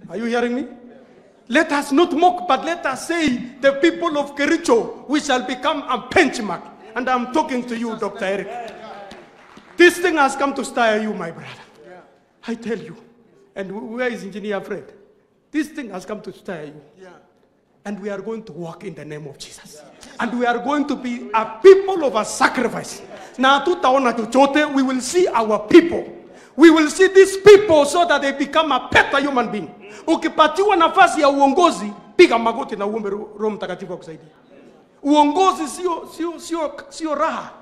Are you hearing me? Let us not mock, but let us say the people of Kericho, we shall become a benchmark. And I'm talking to you, Dr. Eric. This thing has come to stir you, my brother. I tell you. And where is Engineer Fred? This thing has come to stir you. And we are going to walk in the name of Jesus. And we are going to be a people of a sacrifice. Na hatutaona chochote, we will see our people. We will see these people so that they become a better human being. Ukipatiwa nafasi ya uongozi, piga magoti na uombe Roho Mtakatifu akusaidie. Uongozi sio raha.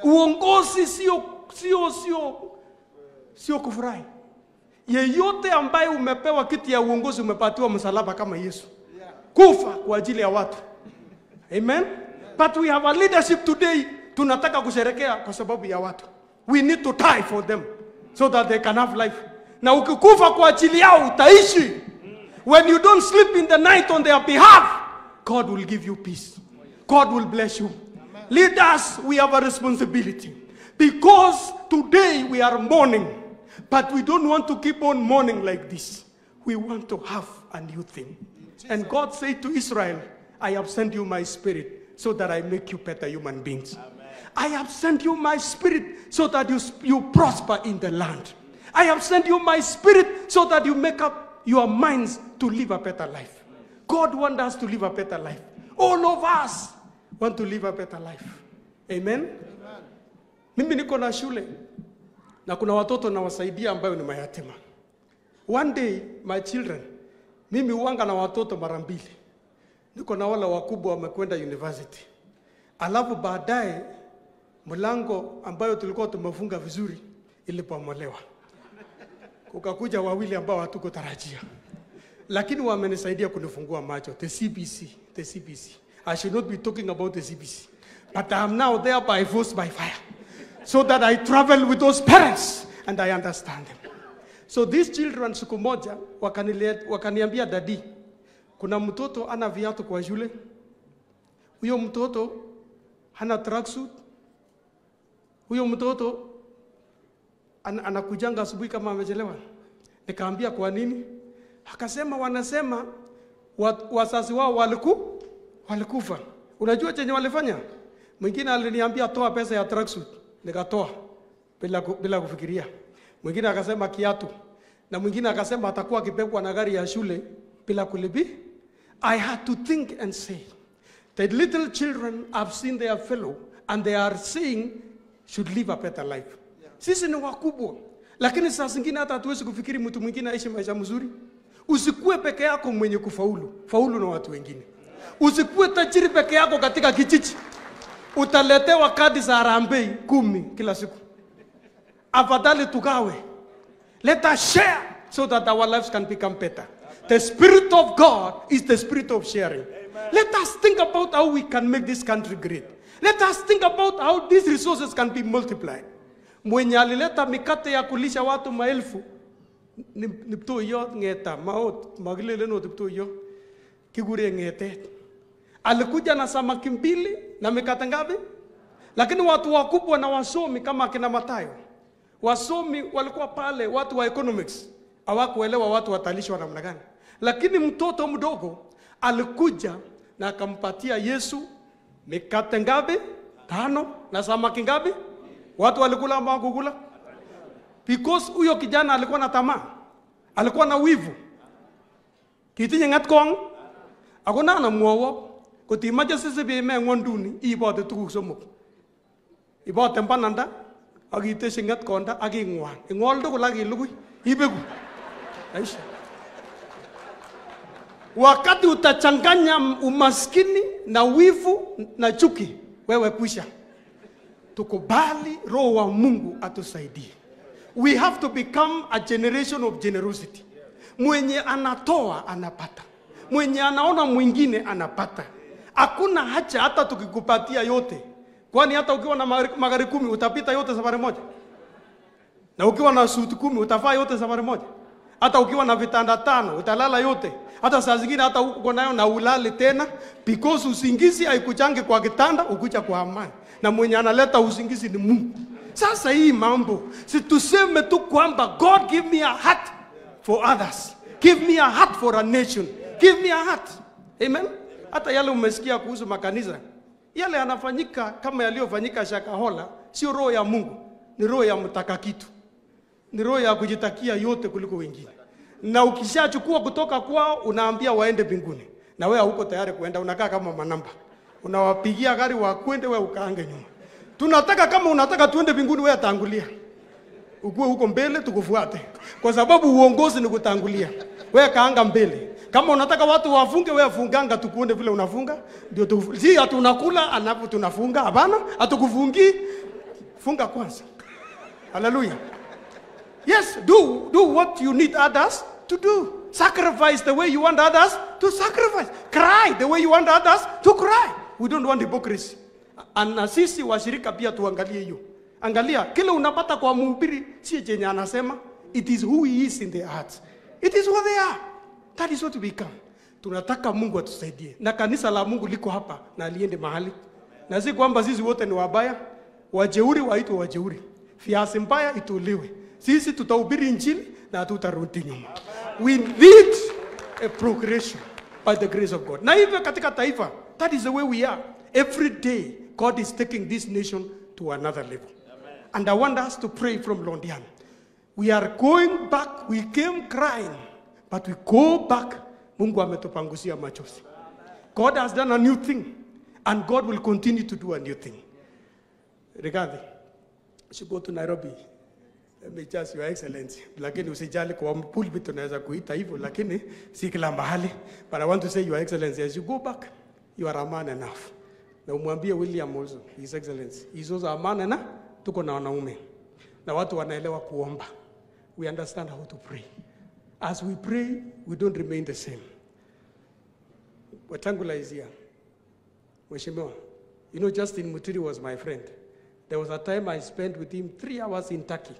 Uongozi sio kufurahi. Yeyote ambaye umepewa kiti ya uongozi umepatiwa msalaba kama Yesu. Kufa kwa ajili ya watu. Amen. But we have a leadership today. Tunataka kusherekea kwa sababu ya watu. We need to die for them so that they can have life. Na ukikufa kwa ajili yao utaishi. When you don't sleep in the night on their behalf, God will give you peace. God will bless you. Leaders, we have a responsibility. Because today we are mourning, but we don't want to keep on mourning like this. We want to have a new thing. And God said to Israel, I have sent you my spirit so that I make you better human beings. Amen. I have sent you my spirit so that you prosper in the land. I have sent you my spirit so that you make up your minds to live a better life. God wants us to live a better life. All of us want to live a better life. Amen? Amen. Mimi niko na shule na kuna watoto nawasaidia ambayo ni mayatima. One day my children, mimi huanga na watoto mara mbili. Niko na wale wakubwa wamekwenda university. Alafu baadaye mlango ambayo tulikuwa tumefunga vizuri ilipomolewa. Kukakuja wawili ambao hatukutarajia. Lakini wamenisaidia kunifungua macho. The CBC, the CBC. I should not be talking about the CBC. But I am now there by force, by fire. So that I travel with those parents and I understand them. So these children siku moja wakaniambia, daddy, kuna mtoto ana viatu kwa shule. Huyo mtoto hana tracksuit. Huyo mtoto anakujanga asubuhi kama amechelewa. Nikaambia kwa nini? Akasema wanasema wazazi wao walikufa. Unajua chenye walifanya? Mwingine aliniambia toa pesa ya tracksuit. Nikatoa bila kufikiria. Mwingine akasema kiatu. Na mwingine akasema atakuwa akipelekwa na gari ya shule bila kulipi. I had to think and say, the little children have seen their fellow and they are saying should live a better life. Sisi ni wakubwa, lakini saa zingine hata hatuwezi kufikiri mtu mwingine aishi maisha mzuri. Usikue peke yako mwenye kufaulu, faulu na watu wengine. Usikue tajiri peke yako katika kijiji. Utaletewa kadi za harambee 10 kila siku. Afadhali tugawe. Let us share so that our lives can become better. The spirit of God is the spirit of sharing. Amen. Let us think about how we can make this country great. Let us think about how these resources can be multiplied. Mwenye alileta mikate ya kulisha watu maelfu ni ptoyo ngeta maot magilele no ptoyo kigure ngete. Alikuja na samaki 2 na mikate ngapi? Lakini watu wakubwa na wasomi kama akina Mathayo, wasomi walikuwa pale, watu wa economics hawakuelewa watu watalishwa namna gani. Lakini mtoto mdogo alikuja na akampatia Yesu mikate ngapi? 5 na samaki ngapi? Watu walikula ama hawakukula? Because huyo kijana alikuwa na tamaa, alikuwa na wivu. Kitinye ngat kong akona na mwowo kotimache sisi bime ngonduni ibote tuguk somok. Ibote mbananda ak iteshi ngat konda ak ingwan. Ingol tugul ak ilugui ibeku. Aisha. Wakati utachanganya umaskini na wivu na chuki, wewe kwisha. Tukubali Roho wa Mungu atusaidie. We have to become a generation of generosity. Mwenye anatoa anapata. Mwenye anaona mwingine anapata. Hakuna hacha hata tukikupatia yote. Kwani hata ukiwa na magari 10 utapita yote safari moja? Na ukiwa na suti 10 utafaa yote safari moja? Hata ukiwa na vitanda 5 utalala yote. Hata saa zingine hata uko nayo na ulale tena, because usingizi haikuchangi kwa kitanda, ukuja kwa amani. Na mwenye analeta usingizi ni Mungu. Sasa hii mambo, si tuseme tu kwamba God give me a heart for others. Give me a heart for a nation. Give me a heart. Amen. Hata yale umesikia kuhusu makanisa, yale yanafanyika kama yaliyofanyika Shakahola, sio roho ya Mungu, ni roho ya mtaka kitu. Ni roho ya kujitakia yote kuliko wengine. Na ukishachukua kutoka kwao unaambia waende mbinguni. Na wewe huko tayari kuenda, unakaa kama manamba. Unawapigia gari wakwende, wewe ukaange nyuma. Tunataka kama unataka tuende mbinguni, wewe tangulia. Ukue huko mbele tukufuate. Kwa sababu uongozi ni kutangulia. Wewe kaanga mbele. Kama unataka watu wafunge, wewe funganga tukuone vile unafunga. Ndio si hatunakula alafu tunafunga, hapana, hatukufungi. Funga kwanza. Hallelujah. Yes, do what you need others to do. Sacrifice the way you want others to sacrifice. Cry the way you want others to cry. We don't want hypocrisy. Na sisi washirika pia tuangalie hiyo. Angalia, kile unapata kwa mhubiri si chenye anasema. It is who he is in their hearts. It is what they are. That is what we become. Tunataka Mungu atusaidie. Na kanisa la Mungu liko hapa na liende mahali. Na si kwamba sisi wote ni wabaya. Wajeuri waitwe wajeuri. Fiasi mbaya ituliwe. Sisi tutahubiri injili na hatutarudi nyuma. We need a progression by the grace of God. Na hivyo katika taifa, that is the way we are. Every day, God is taking this nation to another level. Amen. And I want us to pray from Londiani. We are going back. We came crying, but we go back. Mungu ametupangusia machozi. God has done a new thing, and God will continue to do a new thing. Rigathi, you go to Nairobi. Let me just, Your Excellency. Lakini usijali kwa pulpit tunaweza kuita hivyo, lakini si kila mahali. But I want to say, Your Excellency, as you go back, you are a man enough. Na umwambie William also, His Excellency, he's also a man enough. Tuko na wanaume. Na watu wanaelewa kuomba. We understand how to pray. As we pray, we don't remain the same. Wetangula is here. Mheshimiwa, you know, Justin Muturi was my friend. There was a time I spent with him 3 hours in Turkey.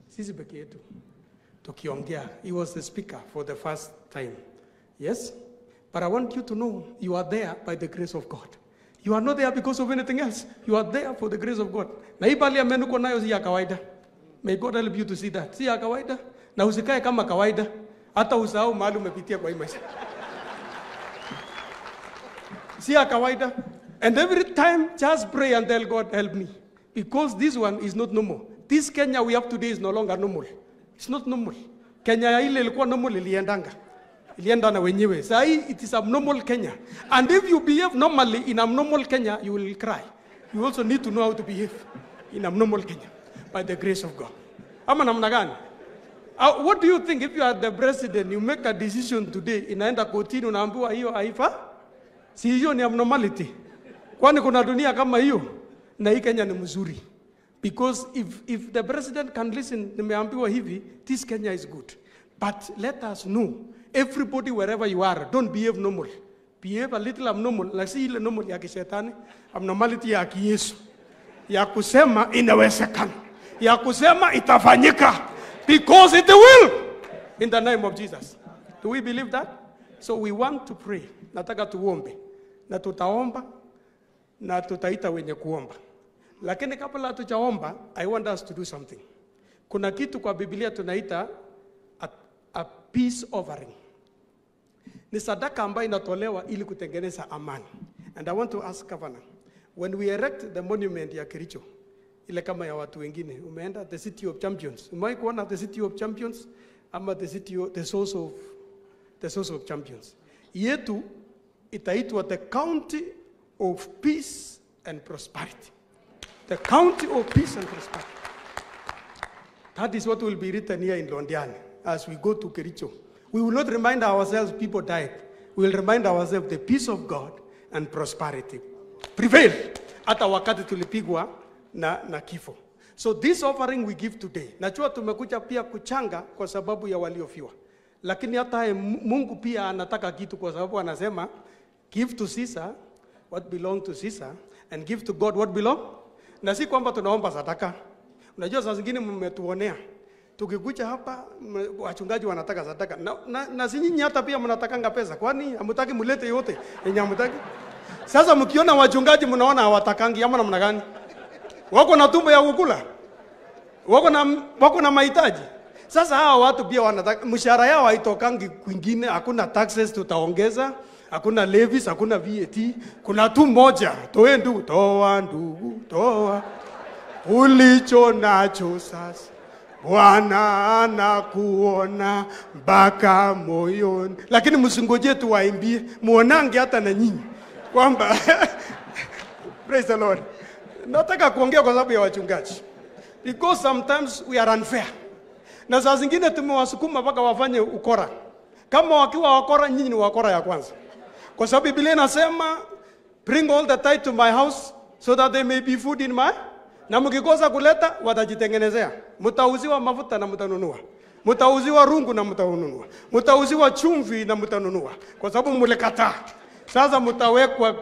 Sisi peke yetu tukiongea. He was the speaker for the first time. Yes? But I want you to know you are there by the grace of God. You are not there because of anything else. You are there for the grace of God. Na hii bali amenuko nayo si ya kawaida. May God help you to see that. Si ya kawaida. Na usikae kama kawaida. Hata usahau mahali umepitia kwa hii maisha. Si ya kawaida. And every time just pray and tell God help me. Because this one is not normal. This Kenya we have today is no longer normal. It's not normal. Kenya ya ile ilikuwa normal iliendanga. Ilienda na wenyewe. Sahi it is abnormal Kenya. And if you behave normally in abnormal Kenya, you will cry. You also need to know how to behave in abnormal Kenya by the grace of God. Ama namna gani? What do you think if you are the president, you make a decision today, inaenda kotini, unaambiwa hiyo haifa? Si hiyo ni abnormality. Kwani kuna dunia kama hiyo? Na hii Kenya ni mzuri. Because if the president can listen, nimeambiwa hivi, this Kenya is good. But let us know, everybody wherever you are, don't behave normal. Behave a little abnormal. Like si ile normal ya kishetani, abnormality ya kiyesu. Ya kusema inawezekana. Ya kusema itafanyika. Because it will. In the name of Jesus. Do we believe that? So we want to pray. Nataka tuombe. Na tutaomba. Na tutaita wenye kuomba. Lakini kabla hatujaomba, I want us to do something. Kuna kitu kwa Biblia tunaita a peace offering. Ni sadaka ambayo inatolewa ili kutengeneza amani. And I want to ask Governor, when we erect the monument ya Kericho, ile kama ya watu wengine, umeenda the City of Champions. Umewahi kuona the City of Champions ama the city of, the source of Champions. Yetu itaitwa the County of Peace and Prosperity. The County of Peace and Prosperity. That is what will be written here in Londiani as we go to Kericho. We will not remind ourselves people died. We will remind ourselves the peace of God and prosperity prevail. Hata wakati tulipigwa na kifo. So this offering we give today. Najua tumekuja pia kuchanga kwa sababu ya waliofiwa. Lakini hata Mungu pia anataka kitu kwa sababu anasema give to Caesar what belong to Caesar and give to God what belong. Na si kwamba tunaomba sadaka. Unajua saa zingine mmetuonea. Tukikuja hapa wachungaji wanataka sadaka. Na si nyinyi hata pia mnatakanga pesa. Kwani hamtaki mulete yote yenye hamtaki? Sasa mkiona wachungaji mnaona hawatakangi ama namna gani? Wako na tumbo ya kukula. Wako na mahitaji. Sasa hawa watu pia wanataka mshahara yao haitokangi kwingine, hakuna taxes tutaongeza, hakuna levies, hakuna VAT, kuna tu moja, toe ndugu, toa ndugu, toa ulicho nacho sasa. Bwana anakuona mpaka moyoni. Lakini msingojee tu waimbie, muonange hata na nyinyi kwamba praise the Lord. Nataka kuongea kwa sababu ya wachungaji. Because sometimes we are unfair. Na saa zingine tumewasukuma mpaka wafanye ukora. Kama wakiwa wakora, nyinyi ni wakora ya kwanza. Kwa sababu Biblia inasema bring all the tithe to my house so that there may be food in my. Na mkikosa kuleta watajitengenezea. Mtauziwa mafuta na mtanunua. Mtauziwa rungu na mtanunua. Mtauziwa chumvi na mtanunua. Kwa sababu mlikataa. Sasa mtawekwa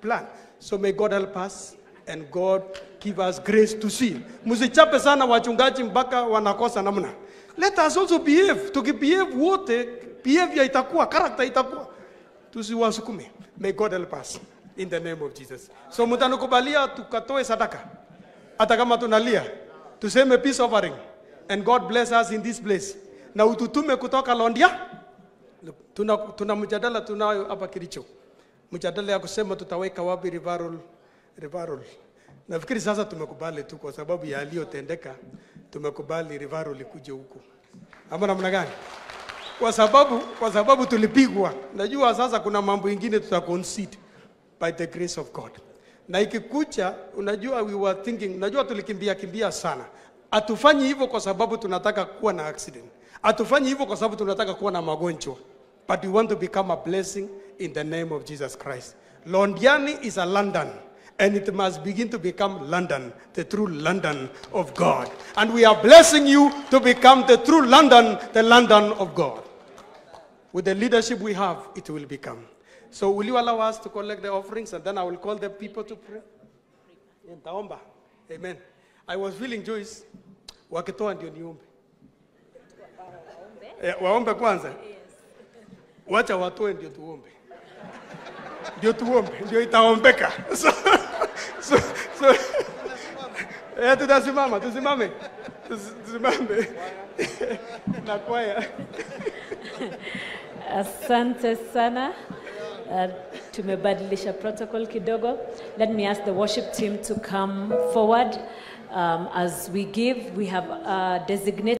plan. So may God help us and God give us grace to see. Msichape sana wachungaji mpaka wanakosa namna. Let us also behave. Tukibehave wote, behavior itakuwa, character itakuwa. Tusiwasukume. May God help us in the name of Jesus. So mtanukubalia tukatoe sadaka. Hata kama tunalia, tuseme peace offering. And God bless us in this place. Na ututume kutoka Londia. Tuna mjadala tunayo hapa Kericho. Mjadala ya kusema tutaweka wapi referral. Nafikiri sasa tumekubali tu kwa sababu ya yaliyotendeka, tumekubali referral ikuje huku. Ama namna gani? Kwa sababu tulipigwa. Najua sasa kuna mambo ingine tutaconcede by the grace of God. Na ikikucha, unajua we were thinking, unajua tulikimbia kimbia sana. Hatufanyi hivyo kwa sababu tunataka kuwa na accident. Hatufanyi hivyo kwa sababu tunataka kuwa na magonjwa. But we want to become a blessing in the name of Jesus Christ. Londiani is a London, and it must begin to become London, the true London of God. And we are blessing you to become the true London, the London of God. With the leadership we have, it will become. So will you allow us to collect the offerings, and then I will call the people to pray? Nitaomba. Amen. I was feeling Joyce, wakitoa ndio niombe. Waombe kwanza. Wacha watoe ndio tuombe. Ndio tuombe, ndio itaombeka. So tutasimama, tusimame. Tusimame. Na kwaya. Asante sana. Tumebadilisha protocol kidogo. Let me ask the worship team to come forward. As we give, we have designated